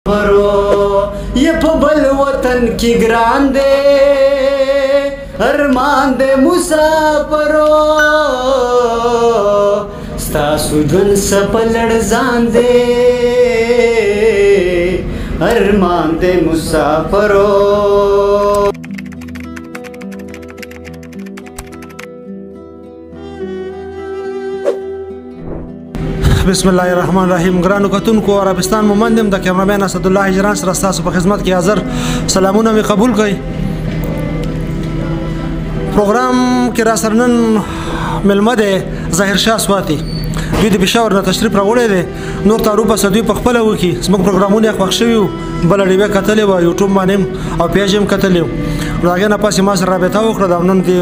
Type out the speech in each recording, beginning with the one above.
پرو یې په بل وطن کې ګران دی، ارمان دی مسافرو، ستاسو ژوند څه په لړزان دی، ارمان دی مسافرو. بسم الله الرحمن الرحیم. ګرانو کتونکو، عربستان مومند یم، د کیمرامین اسد الله هجران سره ستاسو په خدمت کې حاضر. سلامونه مې قبول کړئ. پروګرام کې را سره نن مېلمه دی ظاهر شاه سواتي. دوی د پېښور نه تشریف راوړی دی. نور تعارف به دوی په خپله وکړي. زموږ پروګرامونه یې خوښ شوي وو، بله ډیوه کتلې وه یوټیوب باندې او پیج یې هم کتلی و. نو هغې نه پس یې ما سره رابطه وکړه. دا نن دې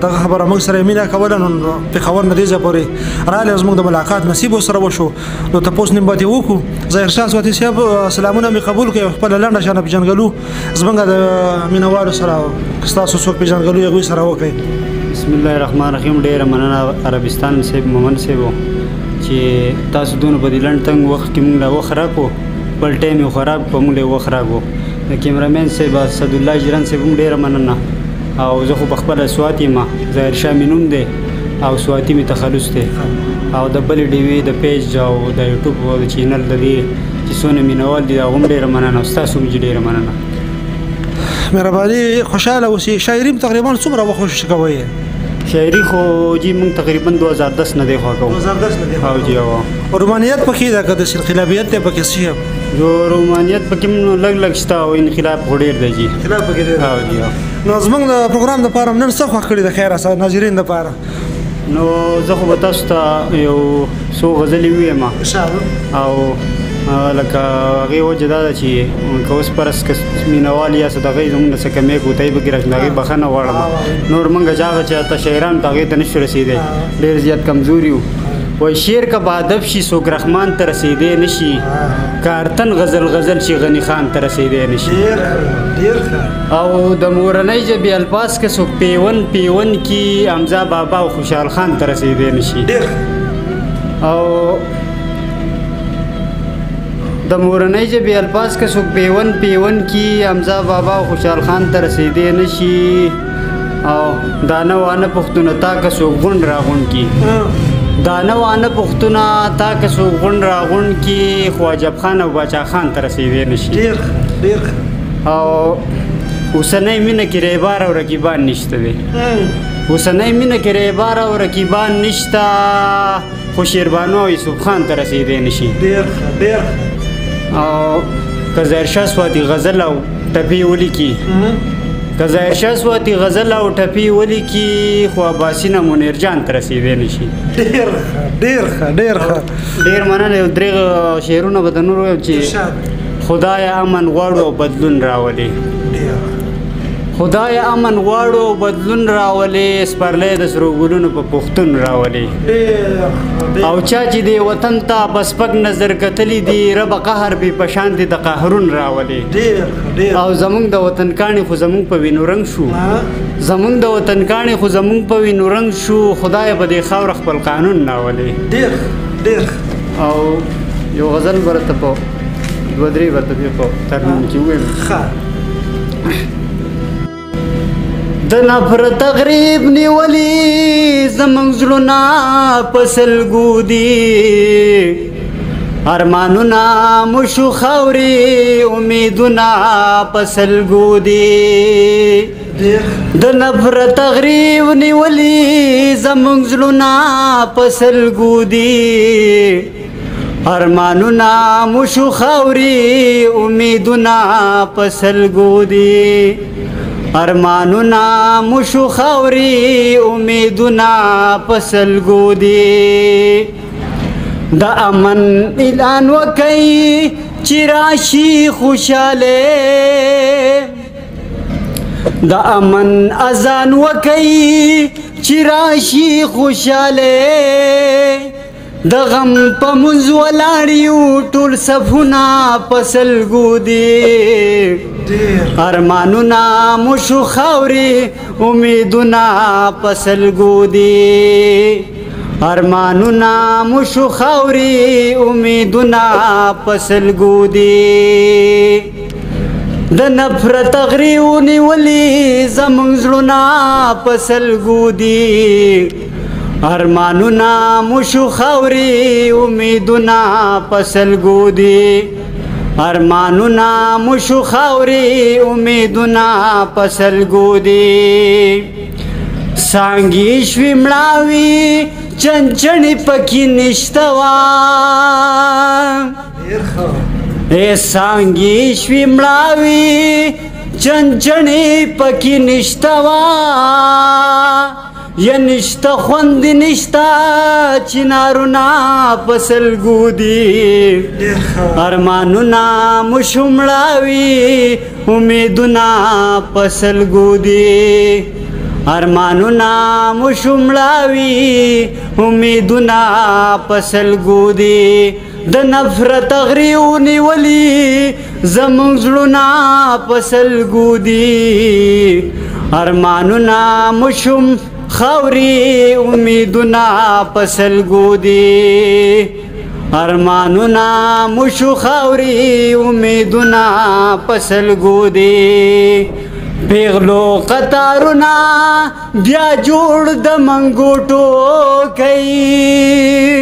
دغه خبره موږ سره یې مینه کوله. نن پېښور نه دې ځای پورې راغلی، زموږ د ملاقات نصیب ورسره وشو. نو تپوس نیم به ترې وکړو. ظاهر شاه سواتي صاحب، سلامونه مې قبول کړئ. خپله لنډه شانه پېژندګلو زموږ د مینهوالو سره، که ستاسو څوک پېژندګلو یې هغوی سره وکړئ. بسم الله الرحمن الرحیم. ډېره مننه عربستان صاحب، مومند صاحب، چې تاسو دونه په دې لنډ تنګ وخت کې موږ له وخت راکړو. خپل ټایم یې خراب کړو، موږ له یې وخت راکړو. د کیمرامین صاحب اسدالله جیران صاحب هم ډېره مننه. او زه خو په خپله سوات یم، ظاهر شاه مې نوم دی او سواتي مې تخلص دی. او د بلې ډیوې د پیج او د یوټیوب او د چینل د دې چې څونه مینهوال دي، هغه هم ډېره مننه، او ستاسو هم ډېره مننه. مهرباني، خوشحاله اوسئ. شاعري تقریبا څومره وخت وشو کوئ؟ شاعري خو جي موږ تقریبا 2010 نه دی خوا کوو. 2010 نه دی؟ او جي او. رومانیت پکې ده که د انقلابیت دی پکې؟ څه شی؟ جو رومانیت پکې نو لږ لږ شته، او انقلاب خو ډېر دی جي. انقلاب پکې ډېر دی. او جي. نو زموږ د پروګرام دپاره نن څه خوښ کړي د خیره ناظرین دپاره؟ نو زه خو به تاسو ته یو څو غزلې ووایم. او لکه هغې وجه دا ده چې که اوس فرض که مینهوال یا څه دغه یې زموږ نه څه کمی کوتاهي پکې راشي، د هغې بښنه غواړم. نور موږ چې هغه چاته شاعرانو ته هغې ته نه شو رسېدی، ډېر زیات کمزوري یو. وایي شعر که بادب شي څوک رحمان ته رسېدی نه شي، که ارتن غزل غزل شي غني خان ته رسېدی نه شي. او د مورنۍ ژبې الفاظ که څوک پیون پیون کي، حمزه بابا او خوشحال خان ته رسېدی نه شي. او د مورنۍ ژبې الفاظ که څوک پیون پیون کي، حمزه بابا او خوشحال خان ته رسېدی نه شي. او دانه وانه پښتونه تا که څوک غونډ راغونډ کي، دانه وانه پښتونه تا که څوک غونډ راغونډ کي، خو عجب خان او باچا خان ته رسېدی نه شي. ډېر. او اوسنۍ مینه کې ریبار او رقیبان نشته دی. اوسنۍ مینه کې ریبار او رقیبان نشته، خو شیربانو او یوسف خان ته رسېدی نه شي. ډېر. او که ظاهر شاه سواتي غزل او ټپې ولیکي، که ظاهر شاه سواتي غزل او ټپې ولیکي، خو عباسي نه منیر جان ته رسېدی نه شي. ډېر ښه. ډېر مننه. یو درې شعرونه به د نور ووایم چې خدای امن غواړو او بدلون راولي. خدای امن غواړو او بدلون راولي، سپرلی د سرو ګلونو په پښتون راولي. او چا چې دې وطن ته په سپک نظر کتلي دي، رب قهر بې په شان دي د قهرون راولي. او زمونږ د وطن کاڼي خو زمونږ په وینو رنګ شو، زمونږ د وطن کاڼي خو زمونږ په وینو رنګ شو، خدای په دې خاوره خپل قانون راولي. ډېر. او یو غزل به راته په دوه درې ورته بیا په ترنم کې ووایم. ښه. د نفرت غریب نیولي زمونږ زړونه په سلګو دي، ارمانونه مو شو خاورې، امیدونه په سلګو دي. د نفرت غریب نیولي زمونږ زړونه په سلګو دي، ارمانونه مو شو خاورې، امیدونه په سلګو دي. ارمانونه مو شو خاورې، امیدونه په سلګو دي. د امن اعلان وکئ چې راشي خوشحاله، د امن اذان وکئ چې راشي خوشحاله، د غم په منځ ولاړ یو ټول صفونه په سلګو دي. ارمانونه مو شو خاورې، امیدونه په سلګو دي. ارمانونه مو شو خاورې، امیدونه په سلګو دي. د نفرت غري ونیولي زموږ زړونه په سلګو دي. ارمانونه مو شو خاورې، امیدونه په سلګو دي. ارمانونه مو شو خاورې، امیدونه په سلګو دي. څانګې شوې مړاوي، چنچڼې پکې نشته وه. ای څانګې شوې مړاوي، چنچڼې پکې نشته وه. یا نشته خوند نشته، چنارونه په سلګو دي. ارمانونه مو شو مړاوي، امیدونه په سلګو دي. ارمانونه مو شو مړاوي، امیدونه په سلګو دي. د نفرت غري ونیولي زموږ زړونه په سلګو دي. ارمانونه مو شو خاورې، امیدونه په سلګو دي. ارمانونه مو شو خاورې، امیدونه په سلګو دي. پیغلو قطارونه بیا جوړ د منګوټو کوي.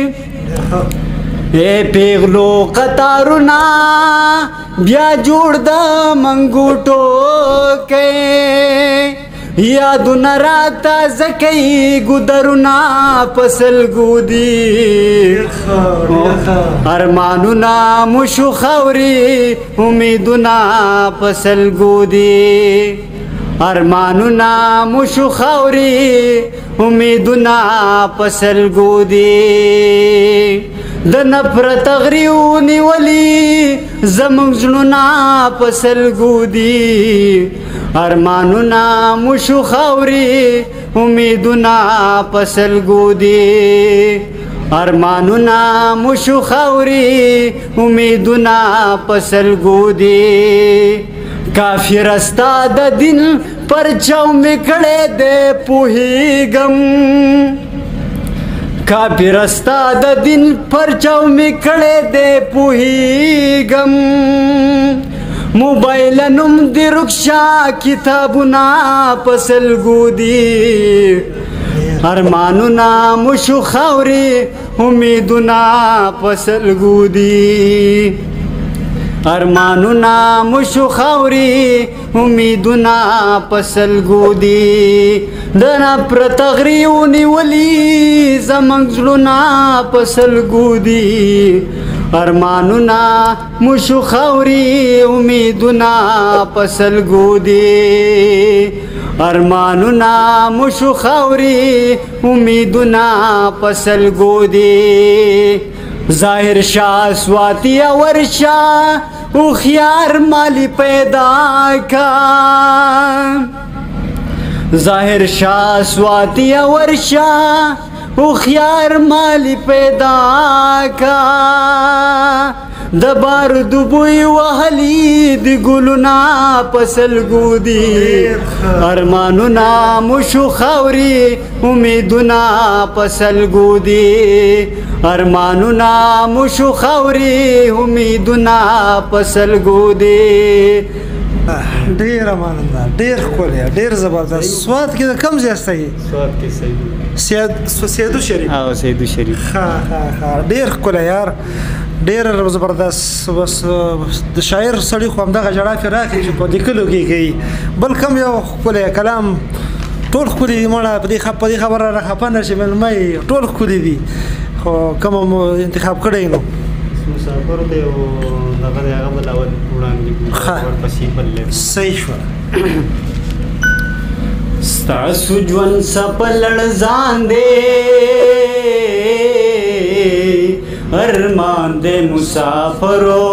ای پیغلو قطارونه بیا جوړ د منګوټو کوي. یادونه راته زکوي، ګودرونه په سلګو دي. ارمانونه مو شو خاورې، امیدونه په سلګو دي. ارمانونه مو شو خاورې، امیدونه په سلګو دي. د نفرت غري ونیولي زموږ زړونه په سلګو دي. ارمانونه مو شو خاورې، امیدونه په سلګو دي. ارمانونه مو شو خاورې، امیدونه په سلګو دي. کافر ستا د دین پرچاو مې کړی دی پوهېږم. کافر ستا د دین پرچاو مې کړی دی پوهېږم. موبایل نوم دې رکشا، کتابونه په سلګو دي. ارمانونه مو شو خاورې، امیدونه په سلګو دي. ارمانونه مو شو خاورې، امیدونه په سلګو دي. د نفرت غري ونیولي زموږ زړونه په سلګو دي. ارمانونه مو شو خاورې، امیدونه په سلګو دي. ارمانونه مو شو خاورې، امیدونه په سلګو دي. ظاهر شاه سواتی ورشا، هوښیار مالی پیدا کا. ظاهر شاه سواتی ورشا، هوښیار مالی پیدا کا. د بارودو بوی وهلي د ګلونه په سلګو دي. ارمانونه مو شو خاورې، امیدونه په سلګو دي. ارمانونه مو شو خاورې، امیدونه په سلګو دي. ډېره مننه، ډېر ښکلی، ډېر زبردست. سوات کې د کوم ځای سته؟ سوات کې سیدو شریف. او سیدو شریف. ښه ښه ښه، ډېر ښکلی یار، ډېر زبردست. بس د شاعر سړي خو همدغه ژړا پرې راخي چې په لیکلو کې کوي. بل کوم یو ښکلی کلام؟ ټول ښکلي دي مړه، په دې خبره را خفه نه شي مېلمه یې، ټول ښکلي دي، خو کوم مو انتخاب کړی نو مسافرو ته یو دغه دی، هغه به اول وړاندې کړو، ورپسې بل دی. صحیح شوه. ستاسو ژوند څه لړزان دی، ارمان دی مسافرو.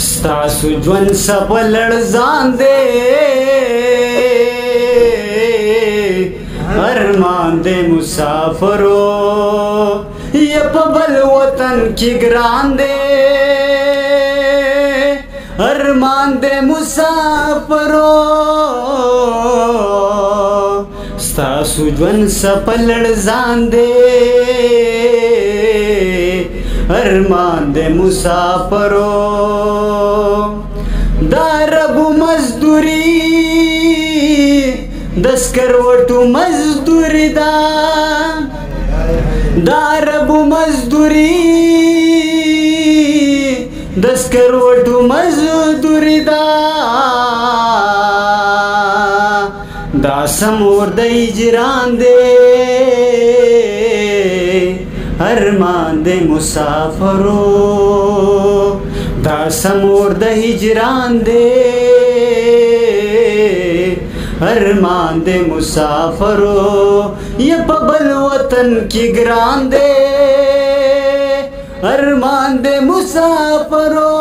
ستاسو ژوند څه لړزان دی، ارمان دی مسافرو. یا په بل وطن کې ګران دی، ارمان دی مسافرو. ستاسو ستاسو ژوند سپلړ ځان دی، ارمان د مسافرو. دا رب مزدوري د سکروټو مزدوري ده، دا رب مزدوري د سکروټو مزدوري ده. دا سمور د هجران دی، ارمان د مسافرو. دا سمور د هجران دی، ارمان د مسافرو. یې په بل وطن کې ګران دی، ارمان د مسافرو.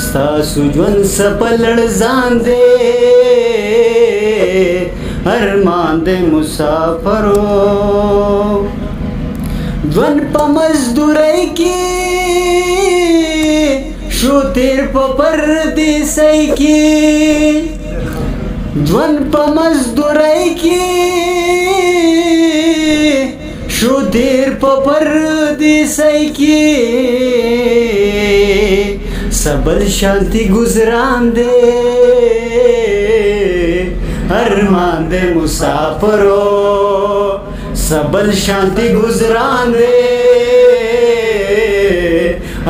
ستاسو ژوند سپلړ ځان دی، ارمان د مسافرو. ژوند په مزدورۍ کې شو تیر په پردیسۍ کې، ژوند په مزدورۍ کې شو تیر په پردیسۍ کې. سبل شانتی گزران دی، ارمان د مسافرو. سبل شانتی گزران دی،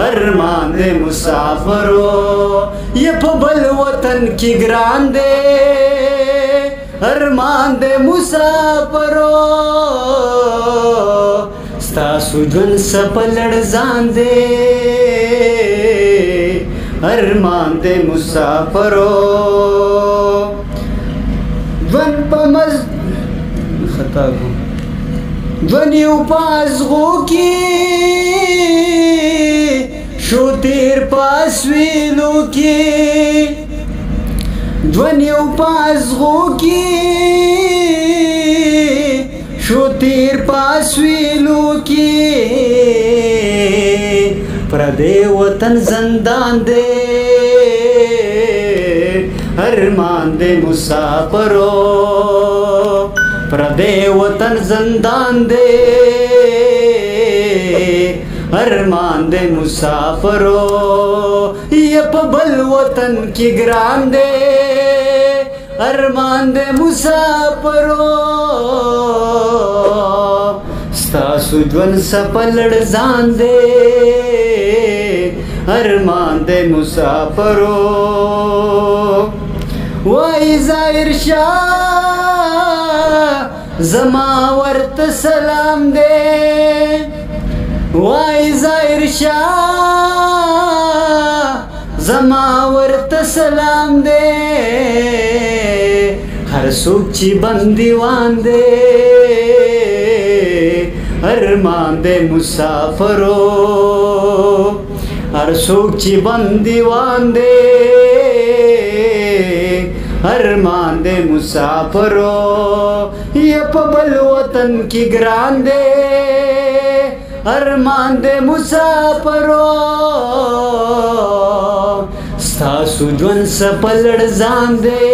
ارمان د مسافرو. یې په بل وطن کې ګران دی، ارمان د مسافرو. ستاسو ژوند سپلړ ځان دی، ارمان د مسافرو. ژوند په مز خطا کوم، ژوند یو په ازغو کې شو تیر په اسویلو کې، ژوند یو په ازغو کې شو تیر په اسویلو کې. پردی وطن زندان دی، ارمان د مسافرو. پردی وطن زندان دی، ارمان د مسافرو. یې په بل وطن کې ګران دی، ارمان د مسافرو. ستاسو ژوند سپلړ ځان دی، ارمان د مسافرو. وای ظاهر شاه زما ورته سلام دی، وای ظاهر شاه زما ورته سلام دی. هر څوک چې بندیوان دی، ارمان د مسافرو. هر څوک چې بندیوان دی، ارمان د مسافرو. یې په بل وطن کې ګران دی، ارمان د مسافرو. ستاسو ژوند سپلړ ځان دی،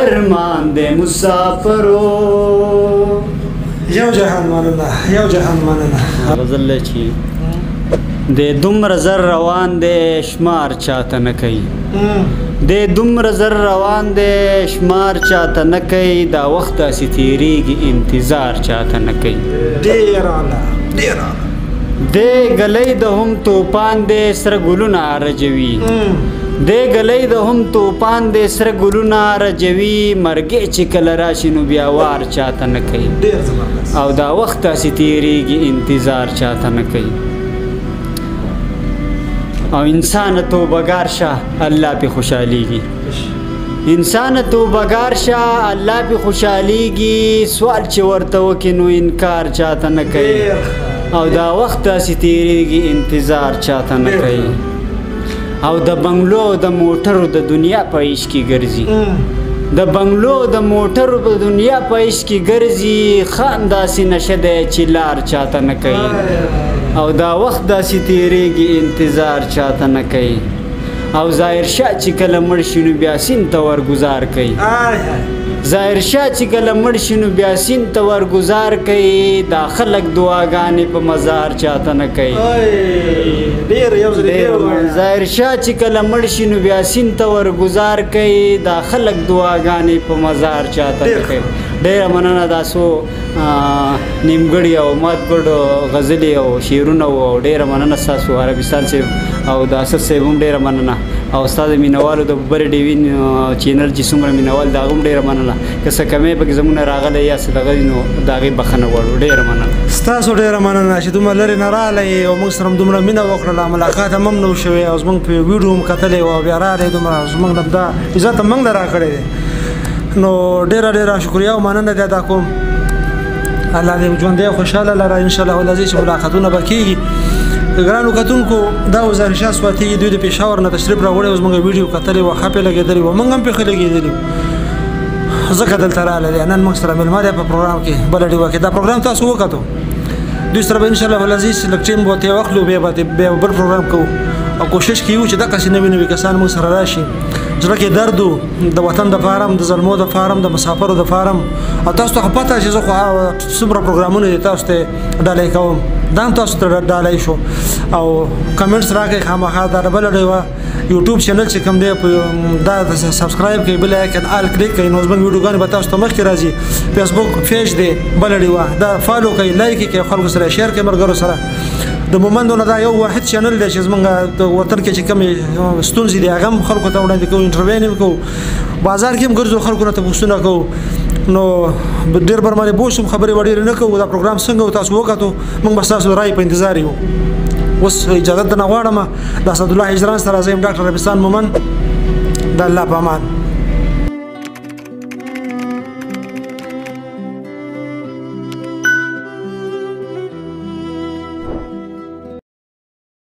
ارمان د مسافرو. یو جهان مننه، یو جهان مننه. غزل چې د دومره زر روان دی، شمار چاته نه کوي. د دومره زر روان دی، شمار چاته نه کوي. دا وخت داسې تېرېږي، انتظار چاته نه کوي. ډېر اعلی، ډېر اعلی. د ګلۍ د هم توپان دی، سره ګلونه رجوي. د ګلۍ د هم توپان دی، سره ګلونه رجوي. مرګی چې کله راشي نو بیا وار چاته نه کوي. ډېر زبردست. او دا وخت داسې تېرېږي، انتظار چاته نه کوي. او انسان توبهګار شه، الله پې خوشحالېږي. انسان توبهګار شه، الله پې خوشحالېږي. سوال چې ورته وکړي نو انکار چاته نه کوي. او دا وخت داسې تېرېږي، انتظار چاته نه کوي. او د بنګلو د موټرو د دنیا په عشق کې ګرځي، د بنګلو د موټرو په دنیا په عشق کې ګرځي. خان داسې نشه دی چې لار چاته نه کوي. او دا وخت داسې تېرېږي، انتظار چاته نه کوي. او ظاهر شاه چې کله مړ شي نو بیا سیند ته ورګزار کوي. ظاهر شاه چې کله مړ شي نو بیا سیند ته ورګزار کوي، دا خلک دعاګانې په مزار چاته نه کوي. ډېر یو ځل ظاهر شاه چې کله مړ شي نو بیا سیند ته ورګزار کوي، دا خلک دعاګانې په مزار چاته نه کوي. ډېره مننه. دا څو نیمګړي او مات ګډ غزلې او شعرونه وو. ډېره مننه ستاسو عربستان صاحب او د اسد صاحب هم ډېره مننه، او ستا د مینهوالو د ببرې ډیوي چینل چې څومره مینهوال د هغه هم ډېره مننه. که څه کمی پکې زموږ نه راغلی یا څه دغه نو د هغې بخښنه غواړو. ډېره مننه ستاسو، ډېره مننه چې دومره لرې نه راغلی او موږ سره هم دومره مینه وکړله، ملاقات هم نه و شوی او زموږ په ویډیو هم کتلی و، بیا راغلی دومره زموږ نه دا عزت هم موږ له راکړی دی. نو ډېره ډېره شکریه او مننه دې ادا کوم. الله دې ژوندی او خوشحاله لره. ان شاء الله العزیز چې ملاقاتونه به کېږي. ګرانو کتونکو، دا و ظاهر شاه سواتي، دوی د پېښور نه تشریف راوړی او زموږ ویډیو کتلې وه، ښه پرې لګېدلې وه، موږ هم پرې ښه لګېدلي، ځکه دلته راغلی دی. نن موږ سره مېلمه دی په پروګرام کې بله ډیوه کې. دا پروګرام تاسو وکتو، دوی سره به ان شاء الله العزیز لږ ټایم به ترې واخلو، بیا به بل پروګرام کوو او کوشش کوو چې دقسې نوي نوي کسان موږ سره راشي، زړه کې درد و د وطن د پاره هم، د زلمو د پاره هم، د مسافرو د پاره هم. او تاسو ته خو پته چې زه خو څومره پروګرامونه دي تاسو ته ډالۍ کوم، دا هم تاسو ته ډالۍ شو. او comments راکړئ خامخا. دا د بله ډیوه یوټیوب channel چې کوم دی دا subscribe کړئ، bell icon all click کړئ، نو زموږ ویډیوګانې به تاسو ته مخکې راځي. فیسبوک page دی بله ډیوه، دا follow کړئ، like کړئ، خلکو سره share کړئ، ملګرو سره. د مومندو نه دا یو واحد channel دی چې زمونږ د وطن کې چې کومې ستونزې دي هغه هم خلکو ته وړاندې کوو، انټرویو هم کوو، بازار کې هم ګرځو، خلکو نه تپوسونه کوو. نو ډېر بر باندې بوج شوم، خبرې به ډېرې نه کوو. دا پروګرام څنګه و تاسو وکتو، موږ به ستاسو د رایې په انتظار یو. اوس اجازه درنه غواړم، د اسدالله هجران سره زه یم ډاکټر عربستان مومند، د الله په امان.